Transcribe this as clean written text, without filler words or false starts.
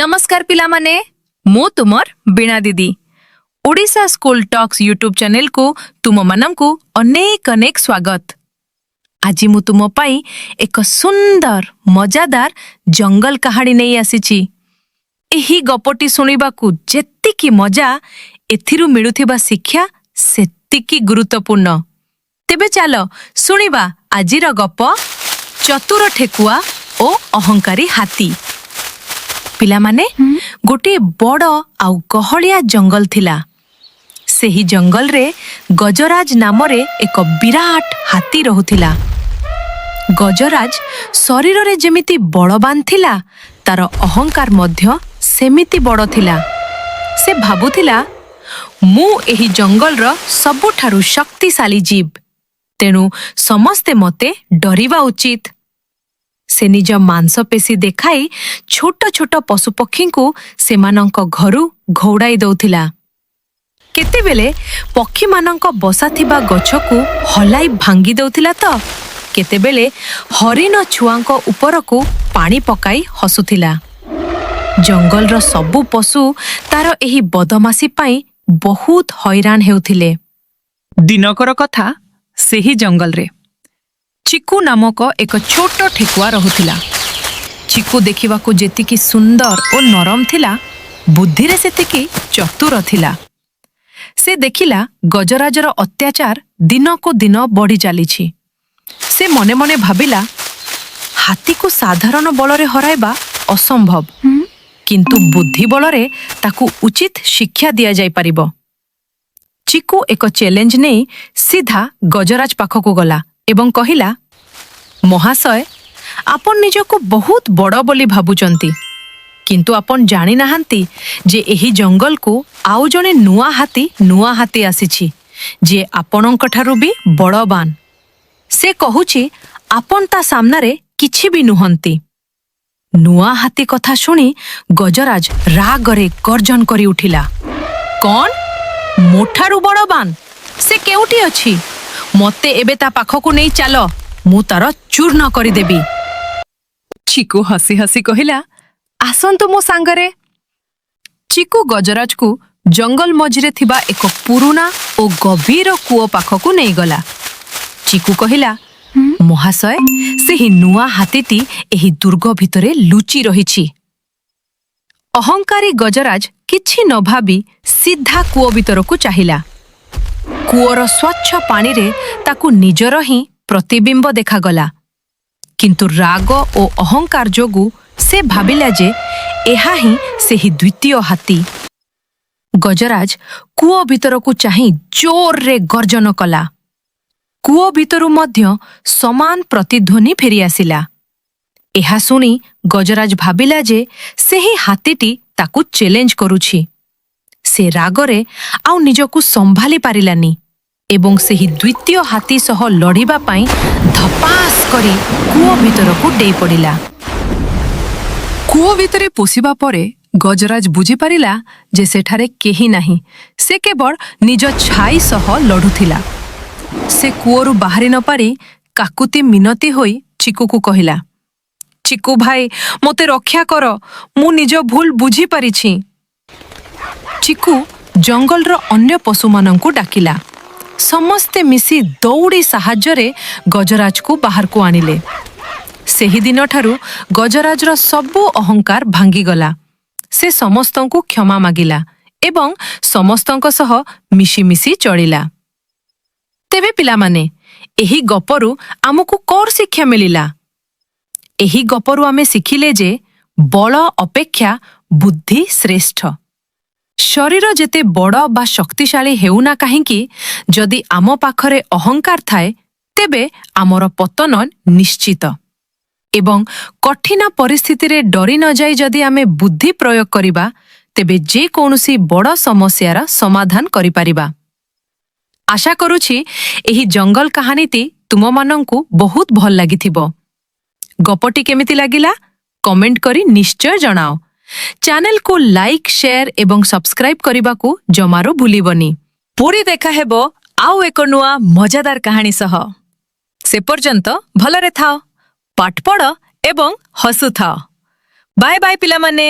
ନମସ୍କାର ପିଲାମାନେ, ମୁଁ ତୁମର ବୀଣା ଦିଦି। ଓଡ଼ିଶା ସ୍କୁଲ ଟକ୍ସ ୟୁଟ୍ୟୁବ ଚ୍ୟାନେଲକୁ ତୁମମାନଙ୍କୁ ଅନେକ ଅନେକ ସ୍ୱାଗତ। ଆଜି ମୁଁ ତୁମ ପାଇଁ ଏକ ସୁନ୍ଦର, ମଜାଦାର ଜଙ୍ଗଲ କାହାଣୀ ନେଇ ଆସିଛି। ଏହି ଗପଟି ଶୁଣିବାକୁ ଯେତିକି ମଜା, ଏଥିରୁ ମିଳୁଥିବା ଶିକ୍ଷା ସେତିକି ଗୁରୁତ୍ୱପୂର୍ଣ୍ଣ। ତେବେ ଚାଲ ଶୁଣିବା ଆଜିର ଗପ, ଚତୁର ଠେକୁଆ ଓ ଅହଙ୍କାରୀ ହାତୀ। ପିଲାମାନେ, ଗୋଟିଏ ବଡ଼ ଆଉ ଗହଳିଆ ଜଙ୍ଗଲ ଥିଲା। ସେହି ଜଙ୍ଗଲରେ ଗଜରାଜ ନାମରେ ଏକ ବିରାଟ ହାତୀ ରହୁଥିଲା। ଗଜରାଜ ଶରୀରରେ ଯେମିତି ବଳବାନ ଥିଲା, ତାର ଅହଙ୍କାର ମଧ୍ୟ ସେମିତି ବଡ଼ ଥିଲା। ସେ ଭାବୁଥିଲା, ମୁଁ ଏହି ଜଙ୍ଗଲର ସବୁଠାରୁ ଶକ୍ତିଶାଳୀ ଜୀବ, ତେଣୁ ସମସ୍ତେ ମୋତେ ଡରିବା ଉଚିତ। ସେ ନିଜ ମାଂସପେଶୀ ଦେଖାଇ ଛୋଟ ଛୋଟ ପଶୁପକ୍ଷୀଙ୍କୁ ସେମାନଙ୍କ ଘରୁ ଘଉଡ଼ାଇ ଦଉଥିଲା। କେତେବେଳେ ପକ୍ଷୀମାନଙ୍କ ବସା ଥିବା ଗଛକୁ ହଲାଇ ଭାଙ୍ଗି ଦଉଥିଲା ତ କେତେବେଳେ ହରିଣ ଛୁଆଙ୍କ ଉପରକୁ ପାଣି ପକାଇ ହସୁଥିଲା। ଜଙ୍ଗଲର ସବୁ ପଶୁ ତାର ଏହି ବଦମାସି ପାଇଁ ବହୁତ ହଇରାଣ ହେଉଥିଲେ। ଦିନକର କଥା, ସେହି ଜଙ୍ଗଲରେ ଚିକୁ ନାମକ ଏକ ଛୋଟ ଠେକୁଆ ରହୁଥିଲା। ଚିକୁ ଦେଖିବାକୁ ଯେତିକି ସୁନ୍ଦର ଓ ନରମ ଥିଲା, ବୁଦ୍ଧିରେ ସେତିକି ଚତୁର ଥିଲା। ସେ ଦେଖିଲା, ଗଜରାଜର ଅତ୍ୟାଚାର ଦିନକୁ ଦିନ ବଢ଼ି ଚାଲିଛି। ସେ ମନେ ମନେ ଭାବିଲା, ହାତୀକୁ ସାଧାରଣ ବଳରେ ହରାଇବା ଅସମ୍ଭବ, କିନ୍ତୁ ବୁଦ୍ଧି ବଳରେ ତାକୁ ଉଚିତ ଶିକ୍ଷା ଦିଆଯାଇପାରିବ। ଚିକୁ ଏକ ଚ୍ୟାଲେଞ୍ଜ ନେଇ ସିଧା ଗଜରାଜ ପାଖକୁ ଗଲା ଏବଂ କହିଲା, ମହାଶୟ, ଆପଣ ନିଜକୁ ବହୁତ ବଡ଼ ବୋଲି ଭାବୁଛନ୍ତି, କିନ୍ତୁ ଆପଣ ଜାଣିନାହାନ୍ତି ଯେ ଏହି ଜଙ୍ଗଲକୁ ଆଉ ଜଣେ ନୂଆ ହାତୀ ଆସିଛି, ଯିଏ ଆପଣଙ୍କଠାରୁ ବି ବଳବାନ। ସେ କହୁଛି, ଆପଣ ତା ସାମ୍ନାରେ କିଛି ବି ନୁହନ୍ତି। ନୂଆ ହାତୀ କଥା ଶୁଣି ଗଜରାଜ ରାଗରେ ଗର୍ଜନ କରି ଉଠିଲା, କଣ? ମୋଠାରୁ ବଳବାନ? ସେ କେଉଁଠି ଅଛି? ମତେ ଏବେ ତା ପାଖକୁ ନେଇ ଚାଲ, ମୁଁ ତାର ଚୂର୍ଣ୍ଣ କରିଦେବି। ଚିକୁ ହସି ହସି କହିଲା, ଆସନ୍ତୁ ମୋ ସାଙ୍ଗରେ। ଚିକୁ ଗଜରାଜକୁ ଜଙ୍ଗଲ ମଝିରେ ଥିବା ଏକ ପୁରୁଣା ଓ ଗଭୀର କୂଅ ପାଖକୁ ନେଇଗଲା। ଚିକୁ କହିଲା, ମହାଶୟ, ସେହି ନୂଆ ହାତୀଟି ଏହି ଦୁର୍ଗ ଭିତରେ ଲୁଚି ରହିଛି। ଅହଙ୍କାରୀ ଗଜରାଜ କିଛି ନ ଭାବି ସିଧା କୂଅ ଭିତରକୁ ଚାହିଁଲା। କୂଅର ସ୍ୱଚ୍ଛ ପାଣିରେ ତାକୁ ନିଜର ହିଁ ପ୍ରତିବିମ୍ବ ଦେଖାଗଲା। କିନ୍ତୁ ରାଗ ଓ ଅହଙ୍କାର ଯୋଗୁଁ ସେ ଭାବିଲା ଯେ ଏହା ହିଁ ସେହି ଦ୍ୱିତୀୟ ହାତୀ। ଗଜରାଜ କୂଅ ଭିତରକୁ ଚାହିଁ ଜୋରରେ ଗର୍ଜନ କଲା। କୂଅ ଭିତରୁ ମଧ୍ୟ ସମାନ ପ୍ରତିଧ୍ୱନି ଫେରିଆସିଲା। ଏହା ଶୁଣି ଗଜରାଜ ଭାବିଲା ଯେ ସେହି ହାତୀଟି ତାକୁ ଚ୍ୟାଲେଞ୍ଜ କରୁଛି। ସେ ରାଗରେ ଆଉ ନିଜକୁ ସମ୍ଭାଳି ପାରିଲାନି ଏବଂ ସେହି ଦ୍ୱିତୀୟ ହାତୀ ସହ ଲଢ଼ିବା ପାଇଁ ଧପାସ କରି କୂଅ ଭିତରକୁ ଡେଇଁ ପଡ଼ିଲା। କୂଅ ଭିତରେ ପଶିବା ପରେ ଗଜରାଜ ବୁଝିପାରିଲା ଯେ ସେଠାରେ କେହି ନାହିଁ, ସେ କେବଳ ନିଜ ଛାଇ ସହ ଲଢୁଥିଲା। ସେ କୂଅରୁ ବାହାରି ନ ପାରି କାକୁତି ମିନତି ହୋଇ ଚିକୁକୁ କହିଲା, ଚିକୁ ଭାଇ, ମୋତେ ରକ୍ଷା କର, ମୁଁ ନିଜ ଭୁଲ ବୁଝିପାରିଛି। ଚିକୁ ଜଙ୍ଗଲର ଅନ୍ୟ ପଶୁମାନଙ୍କୁ ଡାକିଲା। ସମସ୍ତେ ମିଶି ଦଉଡ଼ି ସାହାଯ୍ୟରେ ଗଜରାଜକୁ ବାହାରକୁ ଆଣିଲେ। ସେହିଦିନଠାରୁ ଗଜରାଜର ସବୁ ଅହଙ୍କାର ଭାଙ୍ଗିଗଲା। ସେ ସମସ୍ତଙ୍କୁ କ୍ଷମା ମାଗିଲା ଏବଂ ସମସ୍ତଙ୍କ ସହ ମିଶିମିଶି ଚଳିଲା। ତେବେ ପିଲାମାନେ, ଏହି ଗପରୁ ଆମକୁ କଣ ଶିକ୍ଷା ମିଳିଲା? ଏହି ଗପରୁ ଆମେ ଶିଖିଲେ ଯେ ବଳ ଅପେକ୍ଷା ବୁଦ୍ଧି ଶ୍ରେଷ୍ଠ। ଶରୀର ଯେତେ ବଡ଼ ବା ଶକ୍ତିଶାଳୀ ହେଉନା କାହିଁକି, ଯଦି ଆମ ପାଖରେ ଅହଙ୍କାର ଥାଏ, ତେବେ ଆମର ପତନ ନିଶ୍ଚିତ। ଏବଂ କଠିନ ପରିସ୍ଥିତିରେ ଡରି ନଯାଇ ଯଦି ଆମେ ବୁଦ୍ଧି ପ୍ରୟୋଗ କରିବା, ତେବେ ଯେକୌଣସି ବଡ଼ ସମସ୍ୟାର ସମାଧାନ କରିପାରିବା। ଆଶା କରୁଛି, ଏହି ଜଙ୍ଗଲ କାହାଣୀଟି ତୁମମାନଙ୍କୁ ବହୁତ ଭଲ ଲାଗିଥିବ। ଗପଟି କେମିତି ଲାଗିଲା, କମେଣ୍ଟ କରି ନିଶ୍ଚୟ ଜଣାଅ। ଚ୍ୟାନେଲକୁ ଲାଇକ୍, ସେୟାର ଏବଂ ସବସ୍କ୍ରାଇବ କରିବାକୁ ଜମାରୁ ଭୁଲିବନି। ପୁଣି ଦେଖାହେବ ଆଉ ଏକ ନୂଆ ମଜାଦାର କାହାଣୀ ସହ। ସେ ପର୍ଯ୍ୟନ୍ତ ଭଲରେ ଥାଅ, ପାଠ ପଢ଼ ଏବଂ ହସୁଥାଅ। ବାଏ ବାଏ ପିଲାମାନେ।